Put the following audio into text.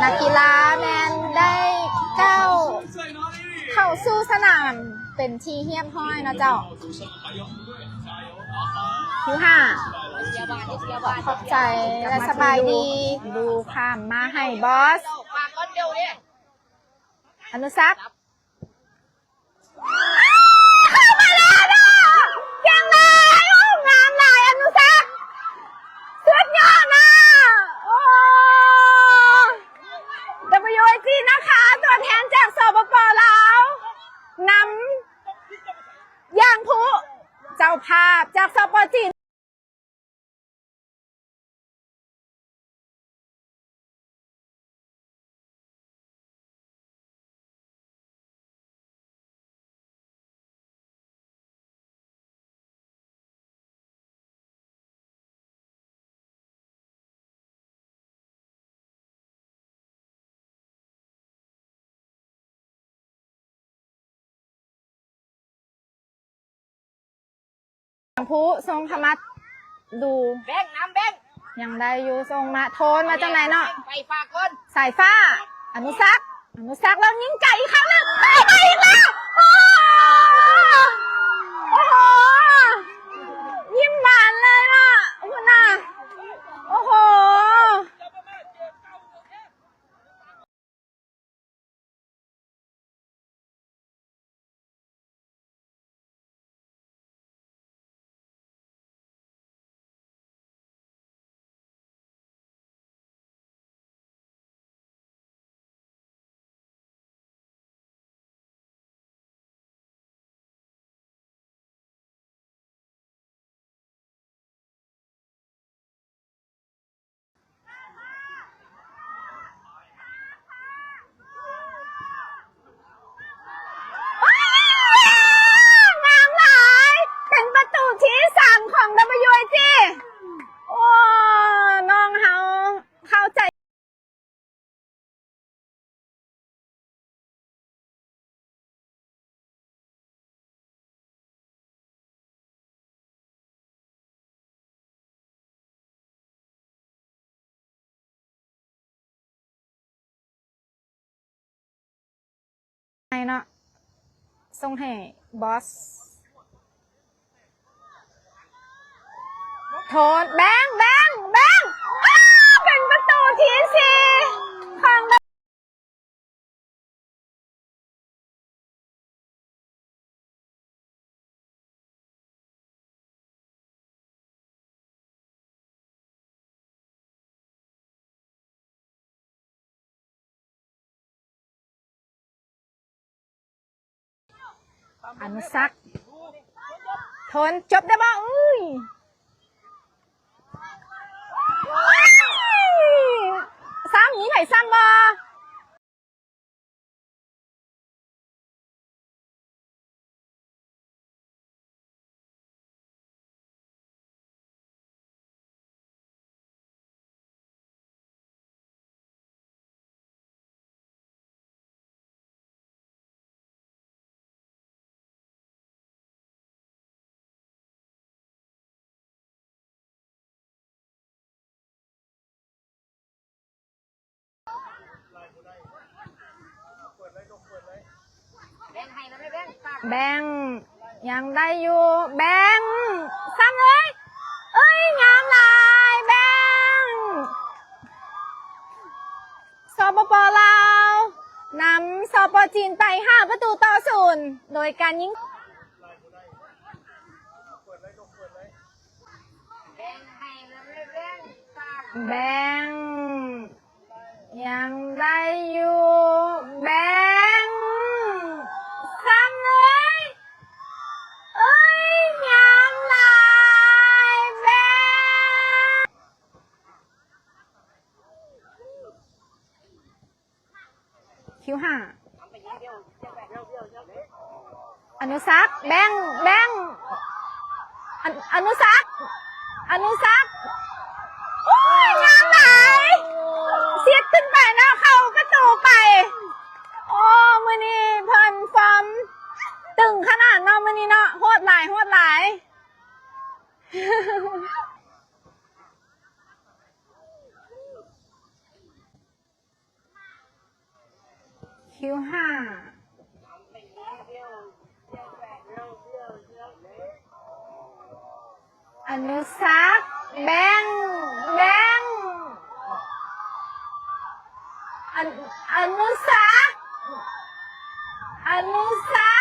ນັກກິລາແມ່ນໄດ້ກ້າວເຂົ້າສູ່ສະໜາມເປັນທີ່ຮຽບຮ້ອຍເນາະເຈົ້າ. ຄິວຫ້າ ຂອບໃຈ ແລະ ສະບາຍດີ. ດູຂ້າມມາໃຫ້ບອສ ອະນຸສັກ. ອ້າວ ເຂົ້າມາແລ້ວເນາະ ເກັ່ງຫຼາຍ. ໂອ້ ງາມຫຼາຍ ອະນຸສັກ ສຸດຍອດນະ. ໂອ້ ດັບເບິນຢູເອຈີ ນະຄະ ຕົວແທນຈາກ ສປປ ລາວ ນຳຢ່າງຜູ້ເຈົ້າພາບຈາກ ສປ ຈີນ. ຜູ້ຊົງຂະມາດດູ ແບງນຳແບງ ຍັງໄດ້ຢູ່ ສົ່ງມາ ໂທນວ່າຈັ່ງໃດເນາະ ໄຟຟ້າກ່ອນ ສາຍຟ້າ ອະນຸສັກ ອະນຸສັກ ແລ້ວຍິງໄກອີກຄັ້ງໜຶ່ງ ໄປອີກແລ້ວ. ໂອ້ ໂອ້ໂຫ ຍິ້ມຫວານເລີຍເນາະ ພຸ້ນນະ ໂອ້ໂຫ. ໂອ້ຍ ງາມຫຼາຍ ເປັນປະຕູທີສາມຂອງ ດັບເບິນຢູເອຈີ ໂອ້ ນ້ອງເຮົາເຂົ້າໃຈ ໃຫ້ເນາະ ສົ່ງໃຫ້ບອສ ໂທນ ແບງ ແບງ ແບງ ອ້າ ເປັນປະຕູທີສີ່ຂອງ ອະນຸສັກ ໂທນ ຈົບໄດ້ບໍ່? ເອີຍ ຊ້ຳ ມີໃຜຊ້ຳບໍ່? ແບງ ຍັງໄດ້ຢູ່ ແບງ ຊ້ຳເອີຍ ເອີຍ ງາມຫຼາຍ ແບງ ສປປ ລາວ ນຳ ສປ ຈີນ ໄປ ຫ້າ ປະຕູຕໍ່ ສູນ ໂດຍການຍິງ ແບງ ຍັງໄດ້ຢູ່ ແບງ ຊ້ຳເອີຍ ເອີຍ ງາມຫຼາຍ ແບງ. ຄິວຫ້າ ອະນຸສັກ ແບງ ແບງ ອະ ອະນຸສັກ ອະນຸສັກ ໂອ້ຍ ງາມຫຼາຍ ຊິດຂຶ້ນໄປເນາະ ເຂົ້າປະຕູໄປ ໂອ້ ມື້ນີ້ເພິ່ນຟອມຕຶງຂະໜາດເນາະ ມື້ນີ້ເນາະ ໂຫດຫຼາຍ ໂຫດຫຼາຍ. ຢູ່ຫ້າ ອະນຸສັກ ແບ່ງ ແບ່ງ ອະ ອະນຸສັກ ອະນຸສັ